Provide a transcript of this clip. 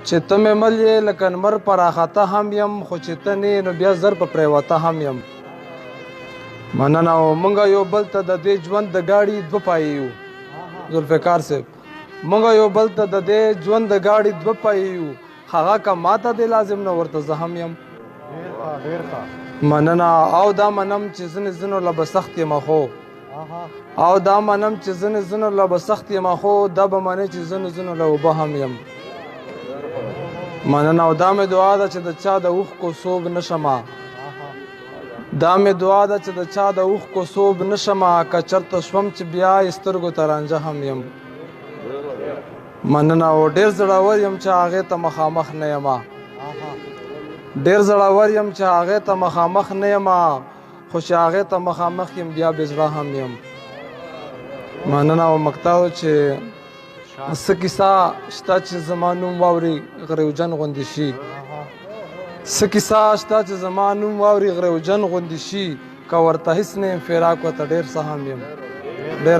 چې ته مې مل یې لکه لمر په راخته هم یم، خو چې ته نه نو بیا زر په پرېوته هم یم. مننه. او مونږ یو بل ته د دې ژوند د ګاډي دوه پایې یو. ذوالفقار صاحب، مونږ یو بل ته د دې ژوند د ګاډي دوه پایې یو، هغه که ماته دی لازم نه ورته زه هم یم. مننه. او دا منم چې ځینې ځینو له به سخت یم، خو او دا منم چې ځینې ځینو له به سخت یم، خو دا به منې چې ځینو ځینو له اوبه هم یم. مننه. او دا مې دعا ده چې د چا د اوښکو سوب نه شمه. دا مې دعا ده چې د چا د اوښکو سوب نه شمه، که چېرته شوم چې بیا یې سترګو ته رانجه هم یم. مننه. او ډېر زړور یم چې هغې ته مخامخ نه یم. ډېر زړور یم چې هغې ته مخامخ نه یم، خو چې هغې ته مخامخ یم بیا بې زړه هم یم. مننه. او مکتاو چې څه کیسه شته چې زما نوم واوري غریوجن غوندې شي، څه کیسه شته چې زما نوم واوري غریوجن غوندې شي، که ورته هیڅ نه یم فراق ورته ډېر څه هم یم. ډېر